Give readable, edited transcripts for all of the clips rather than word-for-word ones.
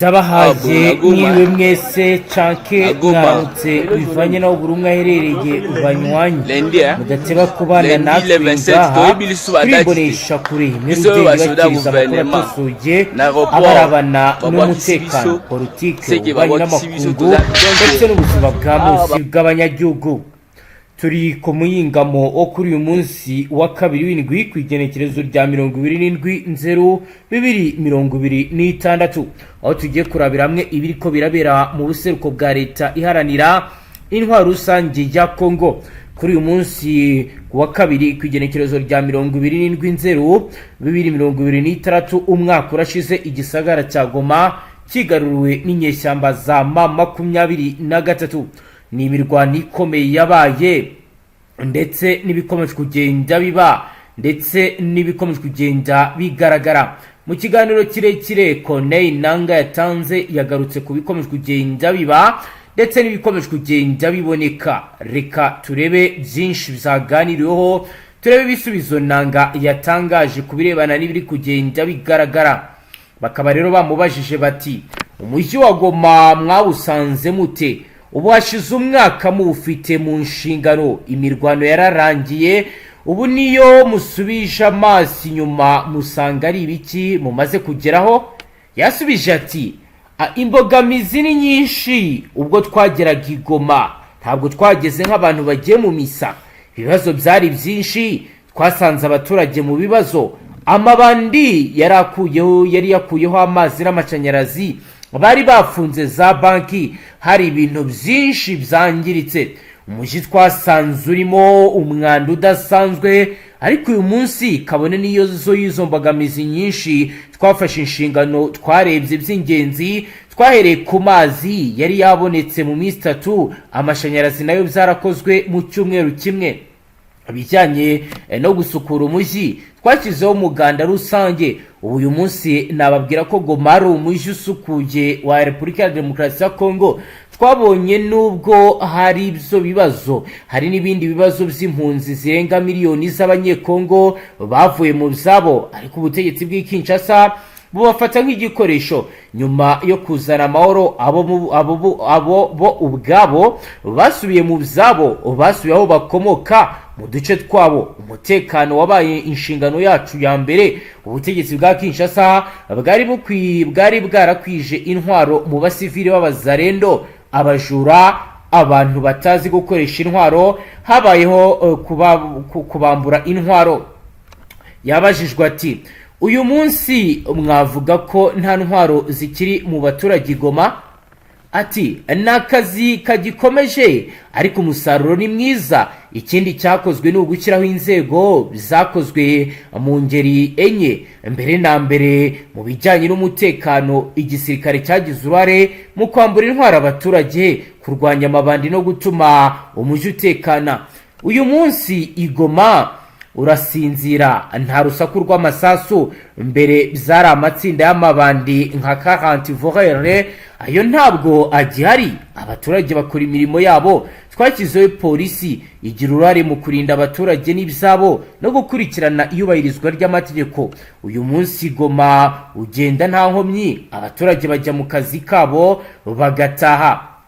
Ndabahaye Naguma. mwiriwe mwese canke Naguma. mwaramutse, bivanye n'aho buri umwe aherereye. Banywanyi Lundi, hein? mudateba kubana Lundi, natwe le 27, ngaha toyebi lisusu badati te. turibonesha kure imwe Biso oyo rudenge basoda bakiriza amakuru gouvernement atosoye na aéroport abarabana babwakisi n'umutekano, biso politike, seke ububanyi babwakisi biso n'amakungu toza donc ndetse n'ubuzima bwa awa munsi bw'abanyagihugu. Turi ku muyingamo wo kuri uyu munsi wa kabiri w'indwi, ku igenekerezo rya 27 nzero 2026, aho tugiye kurabira hamwe ibiriko birabera mu buseruko bwa Leta Iharanira Intwaro Rusange ya Kongo. Kuri uyu munsi wa kabiri, ku igenekerezo rya 27 nzero 2026, umwaka urashize igisagara cya Goma kigaruriwe n'inyeshyamba za M23. Ni imirwano ikomeye yabaye, ndetse n'ibikomeje kugenda biba, ndetse n'ibikomeje kugenda bigaragara. Mu kiganiro kirekire Corneille Nanga yatanze, yagarutse ku bikomeje kugenda biba ndetse n'ibikomeje kugenda biboneka. Reka turebe byinshi byaganiriweho, turebe ibisubizo Nanga yatangaje ku birebana n'ibiri kugenda bigaragara. Bakaba rero bamubajije bati: "Umujyi wa Goma mwawusanze mute? Ubu hashize umwaka muwufite mu nshingano, imirwano yararangiye. Ubu niyo musubije amaso inyuma musanga ari ibiki mumaze kugeraho?" Yasubije ati: "Imbogamizi ni nyinshi. Ubwo twageraga i Goma, ntabwo twageze nk'abantu bagiye mu misa. Ibibazo byari byinshi. Twasanze abaturage mu bibazo. Amabandi yari akuyeho, yari yakuyeho amazi n'amashanyarazi, bari bafunze za banki, hari ibintu byinshi byangiritse. Umujyi twasanze urimo umwanda udasanzwe. Ariko uyu munsi, kabone n'iyo zo y'izo mbogamizi nyinshi, twafashe inshingano, twarebye iby'ingenzi. Twahereye ku mazi, yari yabonetse mu minsi 3. Amashanyarazi nayo byarakozwe mu cyumweru kimwe. Ibijyanye no gusukura umujyi, twashyizeho umuganda rusange. Ubu uyu munsi nababwira ko Goma ari umujyi usukuye wa Repubulika ya Demokarasi ya Kongo. Twabonye nubwo hari ibyo bibazo, hari n'ibindi bibazo by'impunzi zirenga miliyoni z'Abanyekongo bavuye mu byabo, ariko ubutegetsi bw'i Kinshasa bubafata nk'igikoresho. Nyuma yo kuzana amahoro, abo bo ubwabo basubiye mu byabo, basubiye aho bakomoka mu duce twabo. Umutekano wabaye inshingano yacu ya mbere. Ubutegetsi bwa Kinshasa bwari bwarakwije intwaro mu basivili b'Abazarendo, abajura, abantu batazi gukoresha intwaro. Habayeho kubambura intwaro." Yabajijwe ati: "Uyu munsi mwavuga ko nta ntwaro zikiri mu baturage i Goma?" Ati: "Ni akazi kagikomeje, ariko umusaruro ni mwiza. Ikindi cyakozwe ni ugushyiraho inzego. Zakozwe mu ngeri enye. Mbere na mbere, mu bijyanye n'umutekano, igisirikare cyagize uruhare mu kwambura intwaro abaturage, kurwanya amabandi no gutuma umujyi utekana. Uyu munsi i Goma urasinzira, nta rusaku rw'amasasu. Mbere byari amatsinda y'amabandi nka 40 Voleurs, ayo ntabwo agihari. Abaturage bakora imirimo yabo. Twashyizeho polisi, igira uruhare mu kurinda abaturage n'ibyabo no gukurikirana iyubahirizwa ry'amategeko. Uyu munsi Goma ugenda nta nkomyi, abaturage bajya mu kazi kabo bagataha."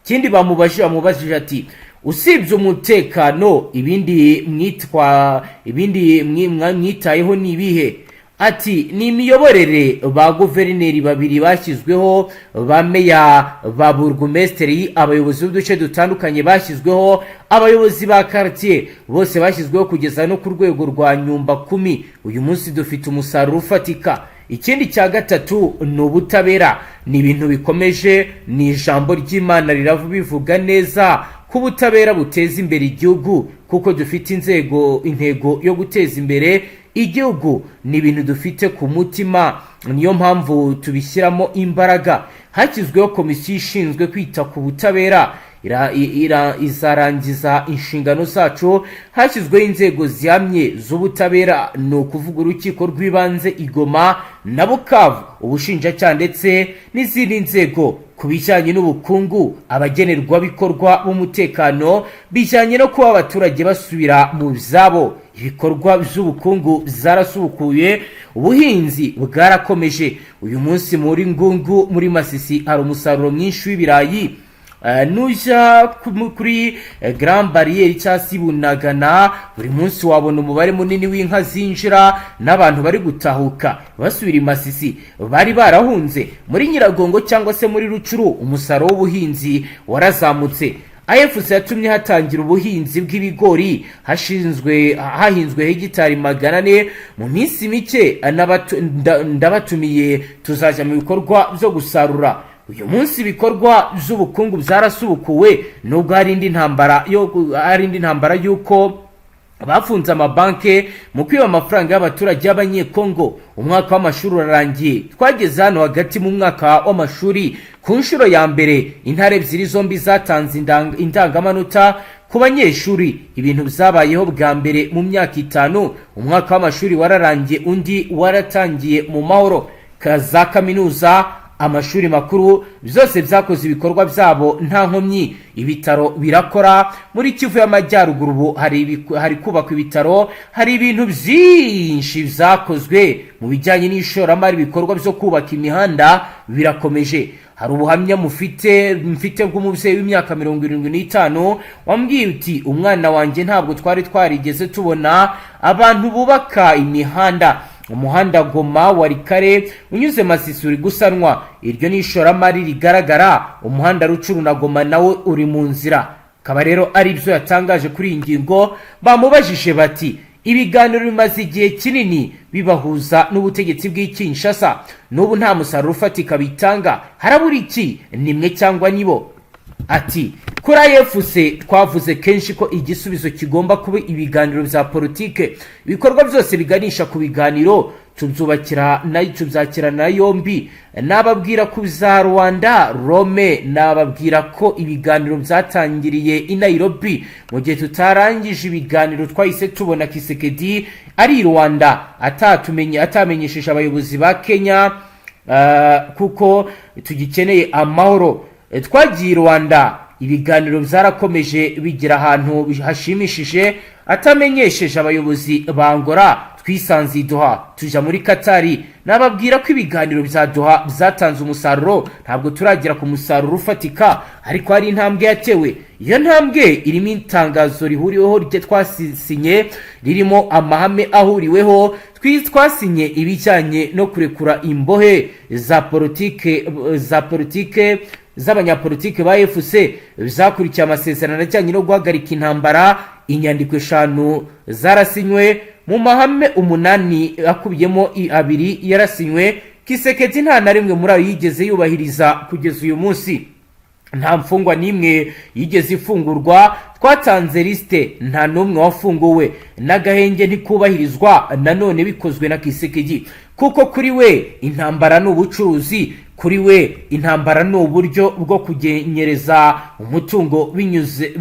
Ikindi bamubajije ati: "Usibye umutekano, ibindi mwitwa ibindi mwitayeho ni ibihe?" Ati: "Ni imiyoborere. Ba guverineri babiri bashyizweho, ba meya, ba burugumesitiri, abayobozi b'uduce dutandukanye bashyizweho, abayobozi ba quartier bose bashyizweho, kugeza no ku rwego rwa nyumba kumi. Uyu munsi dufite umusaruro ufatika. Ikindi cya gatatu ni ubutabera. Ni ibintu bikomeje. Ni ijambo ry'Imana rirabivuga neza ko ubutabera buteza imbere igihugu. Kuko dufite inzego, intego yo guteza imbere igihugu ni ibintu dufite ku mutima, niyo mpamvu tubishyiramo imbaraga. Hashyizweho komisiyo ishinzwe kwita ku butabera. Izarangiza inshingano zacu. Hashyizweho inzego zihamye z'ubutabera, ni ukuvuga urukiko rw'ibanze i Goma na Bukavu, ubushinjacyaha ndetse n'izindi nzego. Ku bijyanye n'ubukungu, abagenerwabikorwa b'umutekano, bijyanye no kuba abaturage basubira mu byabo, ibikorwa by'ubukungu byarasubukuye, ubuhinzi bwarakomeje. Uyu munsi muri Ngungu, muri Masisi, hari umusaruro mwinshi w'ibirayi. Nujya kuri Grande Barrière cyangwa se Bunagana, buri munsi wabona umubare munini w'inka zinjira n'abantu bari gutahuka basubira i Masisi bari barahunze. Muri Nyiragongo cyangwa se muri Rutshuru, umusaruro w'ubuhinzi warazamutse. AFC yatumye hatangira ubuhinzi bw'ibigori, hashinzwe hahinzwe hegitari 400 mu minsi mike. Ndabatumiye, tuzajya mu bikorwa byo gusarura. Uyu munsi ibikorwa by'ubukungu byarasubukuwe, nubwo hari indi ntambara y'uko bafunze amabanki mu kwiba amafaranga y'abaturage y'Abanyekongo. Umwaka w'amashuri urarangiye, twageze hano hagati mu mwaka w'amashuri. Ku nshuro ya mbere intara ebyiri zombi zatanze indangamanota ku banyeshuri, ibintu byabayeho bwa mbere mu myaka 5. Umwaka w'amashuri wararangiye, undi waratangiye mu mahoro. Za kaminuza, amashuri makuru, byose byakoze ibikorwa byabo nta nkomyi. Ibitaro birakora muri Kivu y'Amajyaruguru, ubu hari kubakwa ibitaro, hari ibintu byinshi byakozwe. Mu bijyanye n'ishoramari, ibikorwa byo kubaka imihanda birakomeje. Hari ubuhamya mufite bw'umubyeyi w'imyaka 75 wambwiye uti: "Umwana wanjye, ntabwo twari twarigeze tubona abantu bubaka imihanda." Umuhanda Goma Walikale unyuze Masisi uri gusanwa, iryo ni ishoramari rigaragara. Umuhanda Rutshuru na Goma nawo uri mu nzira. Akaba rero ari byo yatangaje kuri iyi ngingo. Bamubajije bati: "Ibiganiro bimaze igihe kinini bibahuza n'ubutegetsi bw'i Kinshasa, n'ubu nta musaruro ufatika bitanga, harabura iki? Nimwe cyangwa nibo?" Ati: "Kuri AFC twavuze kenshi ko igisubizo kigomba kuba ibiganiro bya politike. Ibikorwa byose biganisha ku biganiro tubyubakira nayo, tubyakirana yombi. Nababwira ku za Luanda, Rome, nababwira ko ibiganiro byatangiriye i Nairobi. Mu gihe tutarangije ibiganiro, twahise tubona Tshisekedi ari i Rwanda atatumenye, atamenyesheje abayobozi ba Kenya, kuko tugikeneye amahoro. Twagiye i Rwanda, ibiganiro byarakomeje bigira ahantu hashimishije, atamenyesheje abayobozi ba Angola. Twisanze i Doha, tujya muri Katari. Nababwira ko ibiganiro bya Doha byatanze umusaruro. Ntabwo turagera ku musaruro ufatika, ariko hari intambwe yatewe. Iyo ntambwe irimo itangazo rihuriweho rye twasinye, ririmo amahame ahuriweho. Twasinye ibijyanye no kurekura imbohe za politike z'abanyapolitike ba AFC. Zakurikiye amasezerano ajyanye no guhagarika intambara. Inyandiko eshanu zarasinywe mu mahame 8 akubiyemo abiri yarasinywe. Tshisekedi nta na rimwe muri ayo yigeze yubahiriza. Kugeza uyu munsi nta mfungwa n'imwe yigeze ifungurwa. Twatanze lisite, nta n'umwe wafunguwe. N'agahenge ntikubahirizwa, nanone bikozwe na Tshisekedi, kuko kuri we intambara ni ubucuruzi, kuri we intambara ni uburyo bwo kugenyereza umutungo binyuze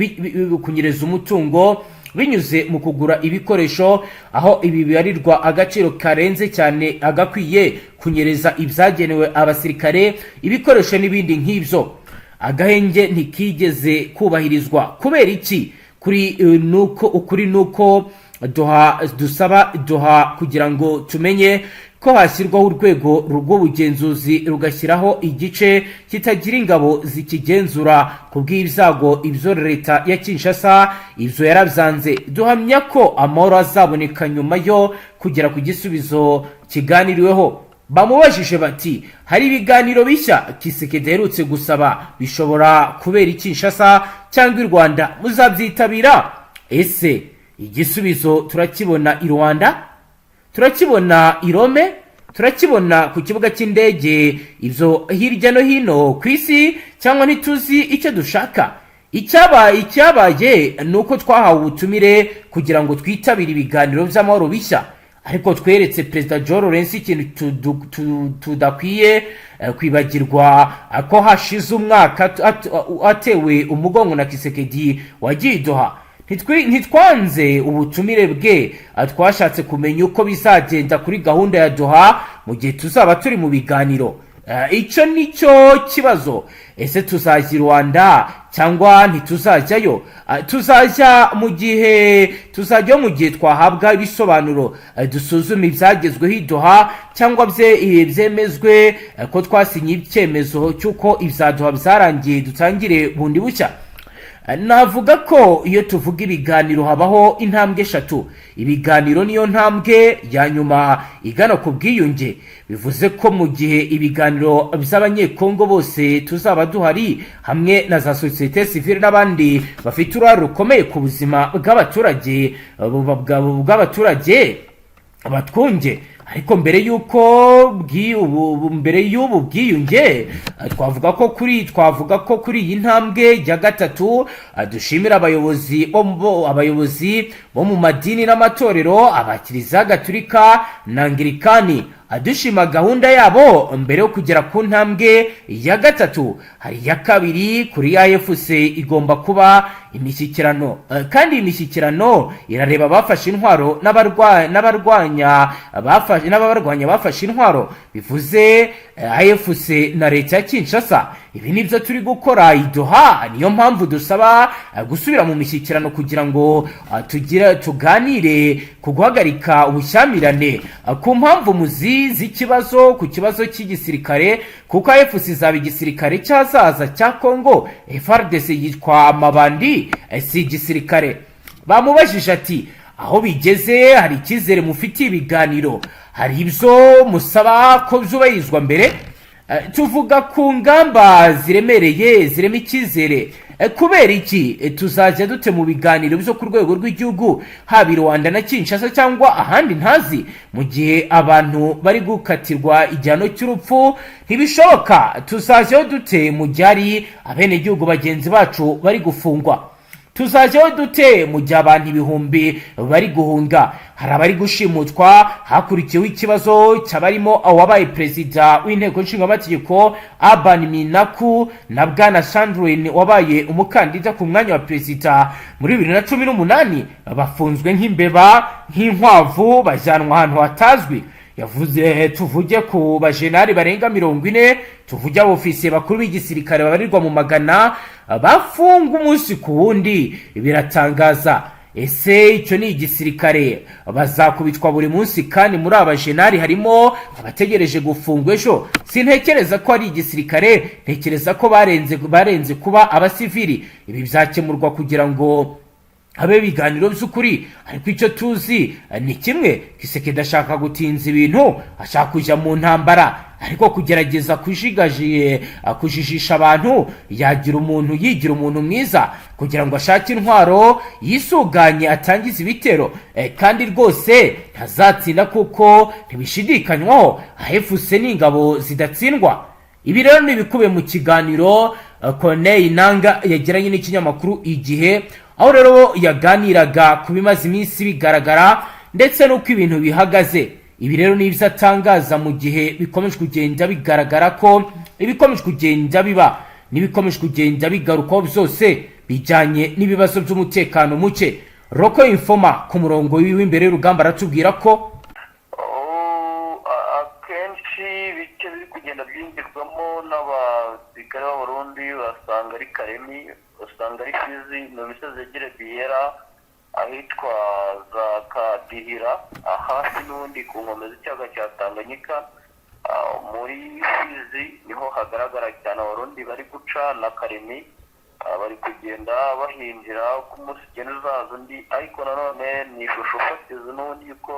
kunyereza umutungo binyuze mu kugura ibikoresho, aho ibi bibarirwa agaciro karenze cyane agakwiye, kunyereza ibyagenewe abasirikare, ibikoresho n'ibindi nk'ibyo. Agahenge ntikigeze kubahirizwa. Kubera iki? Kuri nuko ukuri nuko duha dusaba Doha kugira ngo tumenye ko hashyirwaho urwego rw'ubugenzuzi, rugashyiraho igice kitagira ingabo zikigenzura ku bw'ibyago. Ibyo leta ya Kinshasa ibyo yarabyanze. Duhamya ko amahoro azaboneka nyuma yo kugera ku gisubizo kiganiriweho." Bamubajije bati: "Hari ibiganiro bishya Tshisekedi aherutse gusaba, bishobora kubera i Kinshasa cyangwa i Rwanda, muzabyitabira? Ese igisubizo turakibona i Rwanda, turakibona i Rome, turakibona ku kibuga cy'indege ibyo hirya no hino ku isi, cyangwa ntituzi icyo dushaka? Icyabaye ni uko twahawe ubutumire kugira ngo twitabire ibiganiro by'amahoro bishya." Ariko tweretse Perezida João Lourenço ikintu tudakwiye kwibagirwa, ko hashize umwaka atewe umugongo na Tshisekedi wagiye i Doha. Ntitwanze ubutumire bwe, twashatse kumenya uko bizagenda kuri gahunda ya Doha mu gihe tuzaba turi mu biganiro. Icyo ni cyo kibazo: ese tuzajya i Rwanda cyangwa ntituzajyayo? Tuzajya mu gihe, tuzajyayo mu gihe twahabwa ibisobanuro, dusuzume ibyagezweho i Doha cyangwa byemezwe ko twasinye icyemezo cy'uko ibya Doha byarangiye, dutangire bundi bushya. Navuga ko iyo tuvuga ibiganiro habaho intambwe eshatu. Ibiganiro niyo ntambwe ya nyuma igana ku bwiyunge. Bivuze ko mu gihe ibiganiro by'Abanyekongo bose tuzaba duhari, hamwe na za sosiyete sivile n'abandi bafite uruhare rukomeye ku buzima bw'abaturage batwunge. Ariko mbere y'ubu bwiyunge, twavuga ko kuri iyi ntambwe ya gatatu, dushimira abayobozi bo mu madini n'amatorero, Abakiliziya Gatulika na Anglikani, dushima gahunda yabo. Mbere yo kugera ku ntambwe ya gatatu hari iya kabiri kuri AFC, igomba kuba imishyikirano. Kandi iyi mishyikirano irareba abafashe intwaro n'ababarwanya bafashe intwaro, bivuze AFC na leta ya Kinshasa. Ibi nibyo turi gukora i Doha. Niyo mpamvu dusaba gusubira mu mishyikirano kugira ngo tugire tuganire ku guhagarika ubushyamirane, ku mpamvu muzi z'ikibazo, ku kibazo cy'igisirikare, kuko AFC izaba igisirikare cy'ahazaza cya Congo. FARDC yitwa amabandi, si igisirikare. Bamubajije ati: "Aho bigeze hari icyizere mufitiye ibiganiro? Hari ibyo musaba ko byubahirizwa mbere?" Tuvuga ku ngamba ziremereye zirema icyizere. Kubera iki? Tuzajya dute mu biganiro byo ku rwego rw'igihugu, haba i Rwanda na Kinshasa cyangwa ahandi ntazi, mu gihe abantu bari gukatirwa igihano cy'urupfu? Ntibishoboka. Tuzajyaho dute mu gihe hari abenegihugu bagenzi bacu bari gufungwa? Tuzajyaho dute mu gihe abantu ibihumbi bari guhunga, hari abari gushimutwa, hakurikiyeho ikibazo cy'abarimo uwabaye perezida w'inteko nshingamategeko Aubin Minaku na bwana Sandrine wabaye umukandida ku mwanya wa perezida muri 2018, bafunzwe nk'imbeba, nk'inkwavu, bajyanwa ahantu hatazwi? Yavuze: tuvuge ku bajenali barenga 40, tuvuge abofisiye bakuru b'igisirikare babarirwa mu magana bafungwa umunsi ku wundi. Biratangaza. Ese icyo ni igisirikare? Bazakubitwa buri munsi, kandi muri aba jenali harimo abategereje gufungwa ejo. Sintekereza ko ari igisirikare, ntekereza ko barenze kuba abasivili. Ibi byakemurwa kugira ngo habe ibiganiro by'ukuri. Ariko icyo tuzi ni kimwe: Tshisekedi ashaka gutinza ibintu, ashaka kujya mu ntambara, ariko kugerageza kujigajiye kujijisha abantu, yagira umuntu yigira umuntu mwiza kugira ngo ashake intwaro, yisuganye, atangize ibitero. Kandi rwose ntazatsinda kuko ntibishidikanywaho, AFC ni ingabo zidatsindwa. Ibi rero ni ibikubiye mu kiganiro Corneille Nanga yagiranye n'ikinyamakuru Igihe, aho rero yaganiraga ku bimaze iminsi bigaragara ndetse n'uko ibintu bihagaze. Ibi rero ni ibyo atangaza mu gihe bikomeje kugenda bigaragara ko ibikomeje kugenda biba n'ibikomeje kugenda bigarukwaho byose bijyanye n'ibibazo by'umutekano muke. Roko Informer ku murongo w'imbere y'urugamba aratubwira ko Oh, akenshi ibice biri kugenda byinjirwamo n'abasirikare b'Abarundi basanga ari Karemi, basanga ari Fizi, mu misozi yegereye Biyera, ahitwa za Kadihira, hafi n'ubundi ku nkombe z'ikiyaga cya Tanganyika. Muri Fizi niho hagaragara cyane Abarundi bari guca na Karemi. Bari kugenda bahinjira uko umunsi ugenda uzaza undi, ariko nanone ni ishusho fatizo n'ubundi yuko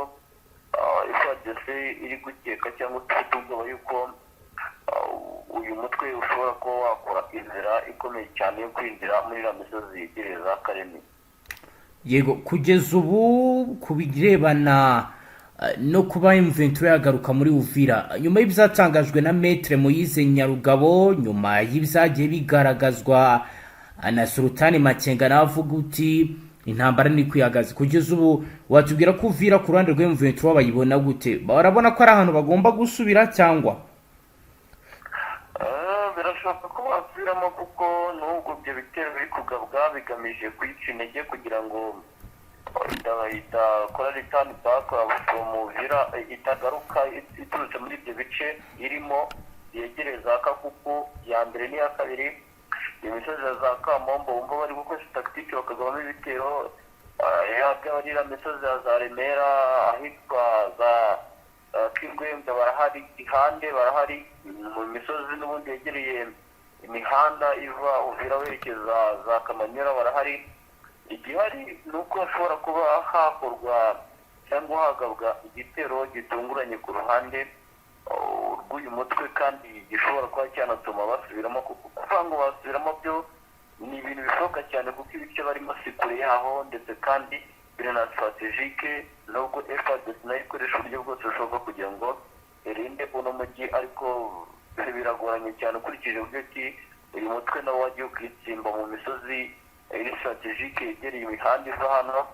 FARDC iri gukeka cyangwa se ifite ubwoba yuko uyu mutwe ushobora kuba wakora inzira ikomeye cyane yo kwinjira muri iriya misozi yegereye za Karemi. Yego, kugeza ubu ku birebana no kuba M23 yagaruka muri Uvira nyuma y'ibyatangajwe na Maître Moise Nyarugabo, nyuma y'ibyagiye bigaragazwa na Sultani Makenga, nawe avuga uti Intambara ni kwihagaze kugeza ubu. Watubwira ko Uvira ku ruhande rwa M23 bayibona gute? Barabona ko ari ahantu bagomba gusubira cyangwa? Birashoboka ko basubiramo, kuko n'ubwo ibyo bitero biri kugabwa bigamije kuyica intege kugira ngo idakora return back from Uvira, itagaruka iturutse muri ibyo bice irimo yegereye za Kakuku ya mbere n'iya kabiri, imisozi ya za Kamombo. Wumva bari gukoresha tactique bakagabamo ibitero, yaba ari iriya misozi ya za Remera, ahitwa za Kingwembwe barahari, Gihande barahari, mu misozi n'ubundi yegereye imihanda iva Uvira werekeza za Kamanyola barahari. Igihari ni uko hashobora kuba hakorwa cyangwa hagabwa igitero gitunguranye ku ruhande rw'uyu mutwe, kandi gishobora kuba cyanatuma basubiramo, kuko kuvuga ngo basubiramo byo ni ibintu bishoboka cyane, kuko ibice barimo si kure yaho, ndetse kandi biri na stratégique, nubwo FARDC nayo ikoresha uburyo bwose bushoboka kugira ngo irinde uno mujyi, ariko biragoranye cyane ukurikije uburyo ki uyu mutwe nawo wagiye ukitsimba mu misozi iri stratégique yegereye imihanda iva hano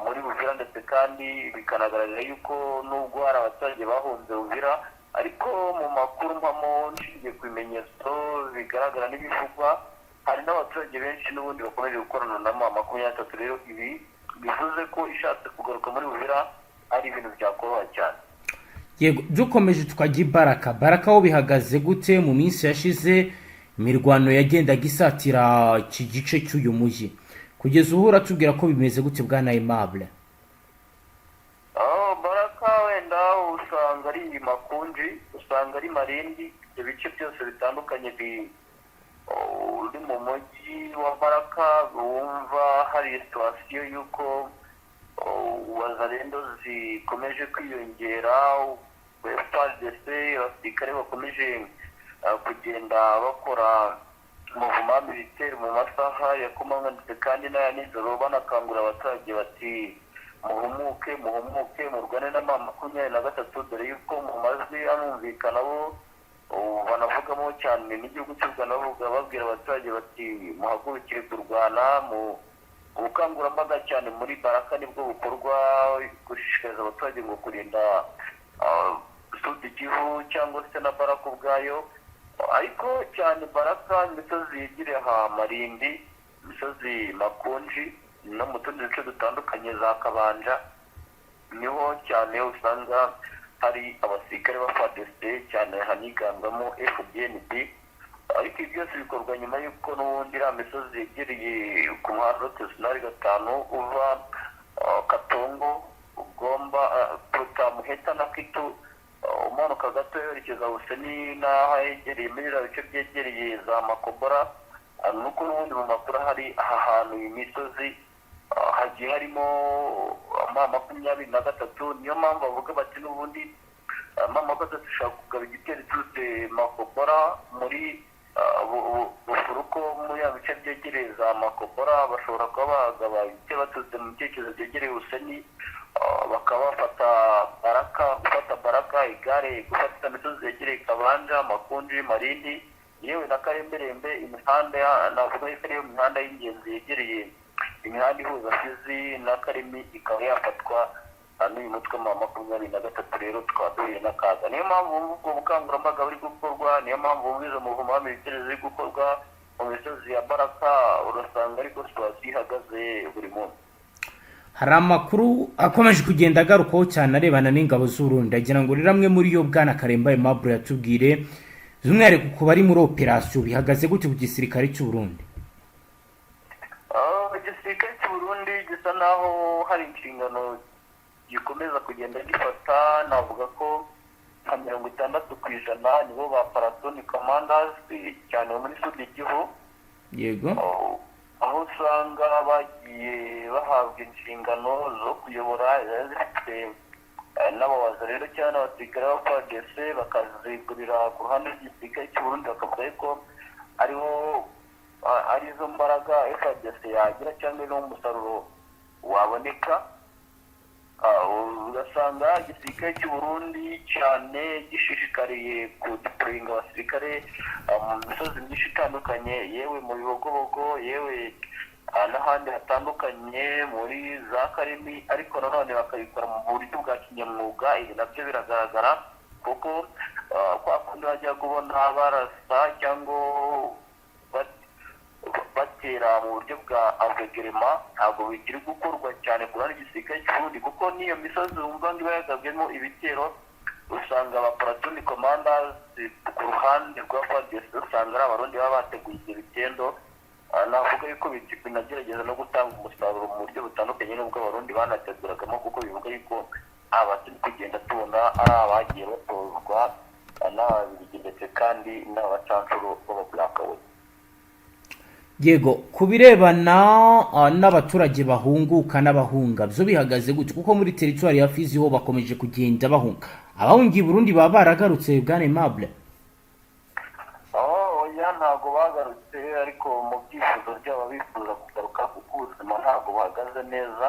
muri Uvira. Ndetse kandi bikanagaragara yuko nubwo hari abaturage bahunze Uvira, ariko mu makuru mpamo nshingiye ku bimenyetso bigaragara n'ibivugwa, hari n'abaturage benshi n'ubundi bakomeje gukorana na M23. Rero ibi bivuze ko ishatse kugaruka muri Uvira ari ibintu byakoroha cyane. Yego, dukomeje tukajya i Baraka. Baraka ho bihagaze gute? Mu minsi yashize imirwano yagendaga isatira iki gice cy'uyu mujyi. Kugeza ubu uratubwira ko bimeze gute, bwana Aimable? Aho Baraka wenda usanga ari Makunji, usanga ari Marindi, ibyo bice byose bitandukanye uri mu mujyi wa Baraka wumva hari situation y'uko Wazalendo zikomeje kwiyongera, FARDC, abasirikare bakomeje kugenda bakora mouvement militaire mu masaha ya kumanywa ndetse kandi n'aya nijoro, banakangurira abaturage bati: "Muhumuke, muhumuke, murwane na M23," dore yuko mu majwi anumvikana bo banavugamo cyane n'igihugu cy'u Rwanda, bavuga babwira abaturage bati: "Muhagurukire kurwana." Mu ubukangurambaga cyane muri Baraka nibwo bukorwa, gushishikariza abaturage ngo kurinda Sud Kivu cyangwa se na Baraka ubwayo, ariko cyane Baraka, imisozi yegereye aha Marindi, imisozi Makunji no mu tundi duce dutandukanye za Kabanja, niho cyane usanga hari abasirikare ba FARDC, cyane haniganzamo FDNB. Ariko ibi byose bikorwa nyuma y'uko n'ubundi iriya misozi yegereye ku muhanda route 5 uva Katongo, ugomba kuruta Muheta na Kitu, umanuka gato werekeza Buseni n'aho hegereye muri biriya bice byegereye za Makobora, nuko n'ubundi mu makuru hari aha hantu iyi misozi hagiye harimo M23. Niyo mpamvu bavuga bati n'ubundi M23 ishobora kugaba igitero iturutse Makobora muri Bufuruko, muri ya bice byegereye za Makobora. Bashobora kuba bagaba ibitero baturutse mu byerekezo byegereye Buseni, bakaba bafata Baraka, gufata Baraka igare, gufata imisozi yegereye Kabanja, Makunji, Marindi, yewe na Karemberembe, imihanda navuga yuko ariyo mihanda y'ingenzi yegereye imihanda ihuza Fizi na Karemi, ikaba yafatwa n'uyu mutwe wa 23. Rero tukaba duhuye n'akaga. Niyo mpamvu wumva ubwo bukangurambaga buri gukorwa, niyo mpamvu wumva izo mouvement militaire ziri gukorwa mu misozi ya Baraka. Urasanga ariko situation ihagaze buri munsi. Hari amakuru akomeje kugenda agarukwaho cyane arebana n'ingabo z'Uburundi. Agira ngo rero amwe muri yo, bwana Karemba Aimable, yatubwire by'umwihariko ku bari muri operasiyo, bihagaze gute ku gisirikare cy'Uburundi? Igisirikare cy'Uburundi gisa naho hari inshingano gikomeza kugenda gifata. Navuga ko nka 60% nibo ba platoon commanders, cyane muri Sud Kivu. Aho usanga bagiye bahabwa inshingano zo kuyobora zifite n'ababaza rero cyangwa n'abasirikare ba FARDC, bakazigurira ku ruhande rw'igisirikare cy'Uburundi, bakavuga ko ariho arizo mbaraga FARDC yagira cyangwa niwo musaruro waboneka. Ugasanga igisirikare cy'Uburundi cyane gishishikariye kudeployinga abasirikare mu misozi myinshi itandukanye, yewe mu Bibogobogo, yewe n'ahandi hatandukanye muri za Karimi, ariko nanone bakabikora mu buryo bwa kinyamwuga. Ibi nabyo biragaragara kuko kwa kundi bajya kubona barasa cyangwa batera mu buryo bwa aveuglement, ntabwo bikiri gukorwa cyane ku ruhande rw'igisirikare cy'Uburundi, kuko n'iyo misozi wumva ngo iba yagabwemo ibitero, usanga aba platoon commanders ku ruhande rwa FARDC usanga ari Abarundi baba bateguye ibyo bitendo. Navuga yuko binagerageza no gutanga umusaruro mu buryo butandukanye n'ubwo Abarundi banateguragamo, kuko bivuga yuko aba turi kugenda tubona ari abagiye batozwa n'Ababiligi ndetse kandi n'abacancuro b'Ababurakawe. Yego, ku birebana n'abaturage bahunguka n'abahunga, byo bihagaze gute? Kuko muri teritwari ya Fizi ho bakomeje kugenda bahunga. Abahungiye i Burundi baba baragarutse, bwana Aimable? Oh, oya, ntabwo bagarutse, ariko mu byifuzo byabo bifuza kugaruka, kuko ubuzima ntabwo buhagaze neza.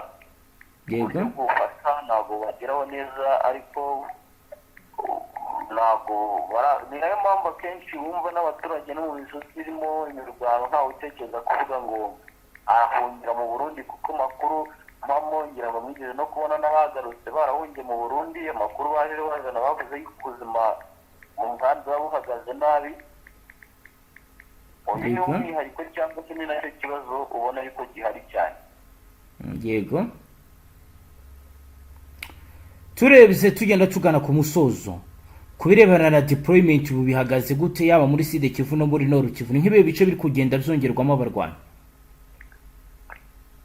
Uburyo bw'ubufasha ntabwo bageraho neza, ariko ntabwo ni nayo mpamvu akenshi wumva n'abaturage no mu misozi irimo imirwano ntawe utekereza kuvuga ngo arahungira mu Burundi, kuko amakuru mpamo, ngira ngo mwigeze no kubona n'abagarutse barahungiye mu Burundi, amakuru baje bazana bavuze yuko ubuzima mu nkambi buba buhagaze nabi. Uyu ni umwihariko cyangwa se ni nacyo kibazo ubona yuko gihari cyane. Yego, turebye tugenda tugana ku musozo, ku birebana na deployment ubu bihagaze gute, yaba muri Sud Kivu no muri Nord Kivu? Ni nk'ibihe bice biri kugenda byongerwamo abarwanyi?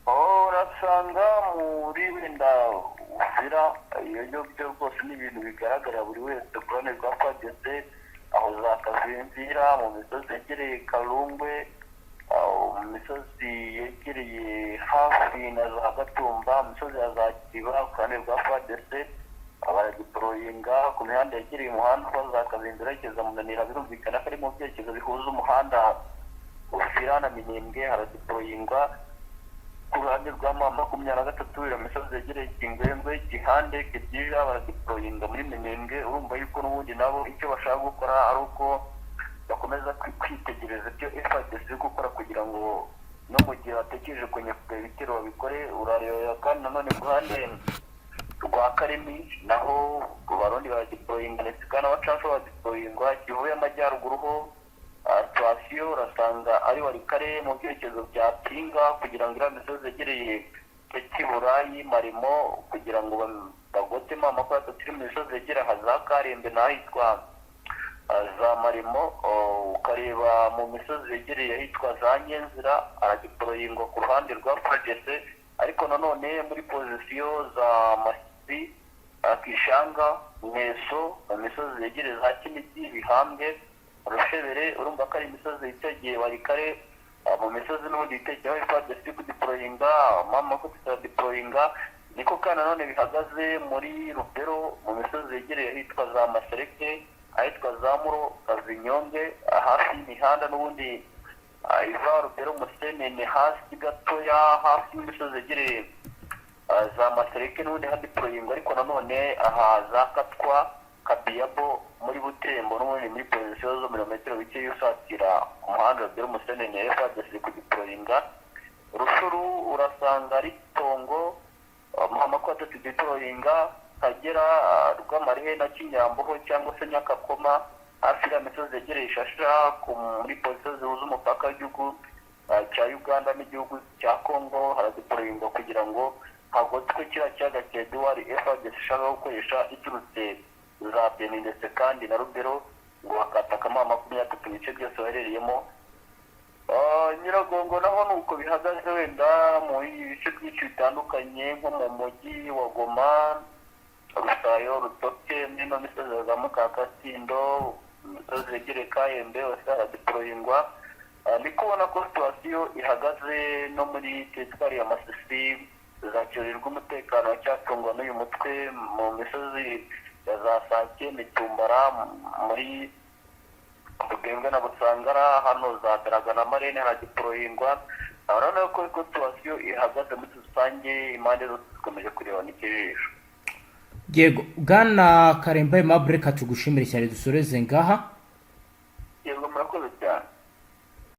Oh, urasanga muri wenda Uvira, iyo byo byo rwose ni ibintu bigaragarira buri wese. Ku ruhande rwa FARDC, aho za Kavimvira, mu misozi yegereye Karungwe, aho mu misozi yegereye hafi na za Gatumba, mu misozi ya za Kiba, ku ruhande rwa FARDC baradeployinga ku mihanda yegereye umuhanda uva za Kavimvira werekeza Munanira. Birumvikana ko ari mu byerekezo bihuza umuhanda Uvira na Minembwe, haradeployingwa. Ku ruhande rwa M23, iyo misozi yegereye Kingwengwe, Gihande, Kidija, baradeployinga muri Minembwe. Urumva yuko n'ubundi nabo icyo bashaka gukora ari uko bakomeza kwitegereza ibyo FARDC iri gukora, kugira ngo no mu gihe batekereje kongera kugaba ibitero babikore. Urareba kandi nanone ku ruhande rwa Karemi, naho Abarundi baradeployinga ndetse kandi abacancuro baradeployingwa. Kivu y'Amajyaruguru ho situwasiyo urasanga ari Walikale mu byerekezo bya Pinga, kugira ngo iriya misozi yegereye Kiburayi, Marimo, kugira ngo bagotemo amakuru iri mu misozi yegereye aha za Karembe n'ahitwa za Marimo. Oh, ukareba mu misozi yegereye ahitwa za Nyenzira, haradeployingwa ku ruhande rwa FARDC. Ariko nanone muri pozisiyo za Masisi, Kishanga, Mweso, mu misozi yegereye za Kinigi, Bihambwe, Rushebere, urumva ko ari imisozi yitegeye Walikale. Mu misozi n'ubundi yitegeye aho FARDC iri kudeployinga, M23 deployinga. Niko kandi nanone bihagaze muri Rubero, mu misozi yegereye ahitwa za Masereke, ahitwa za Muro, Kavinyonge, hafi y'imihanda n'ubundi iva Rubero Musenene, hasi gatoya, hafi y'imisozi yegereye za Masereke, n'ubundi hadeployingwa. Ariko nanone aha za Katwa, Kabiyabo, muri Butembo, n'ubundi muri pozisiyo zo mirometero bike usatira ku muhanda Rubero Musenene, FARDC iri kudeployinga. Rutshuru urasanga ari Tongo, M23 deployinga. Kagera, Rwamarihe na Kinyamboho cyangwa se Nyakakoma, hafi ya misozi yegereye Ishasha, muri pozisiyo zihuza umupaka w'igihugu cya Uganda n'igihugu cya Congo, haradeployingwa kugira ngo hagotwe kiriya kiyaga cya Edouard FARDC ishaka gukoresha iturutse za Beni ndetse kandi na Rubero, ngo bakatakamo 23 ibice byose baherereyemo. Nyiragongo naho ni uko bihagaze, wenda mu bice byinshi bitandukanye nko mu mujyi wa Goma, Rusayo, Rutoke, muri ino misozi ya za Mukakasindo, imisozi yegereye Kayembe, hose haradeployingwa. Ndi kubona ko situwasiyo ihagaze no muri teritwari ya Masisi, zakirirwa umutekano wacyatungwa n'uyu mutwe mu misozi ya za Sake, Mitumbara, muri Rugembwe na Busangara, hano za Daraga na Marene haradeployingwa. Urabona ko situwasiyo ihagaze muri rusange, impande zose zikomeje kurebana ikijisho. Yego, bwana Karemba Aimable, reka tugushimire cyane, dusoreze ngaha.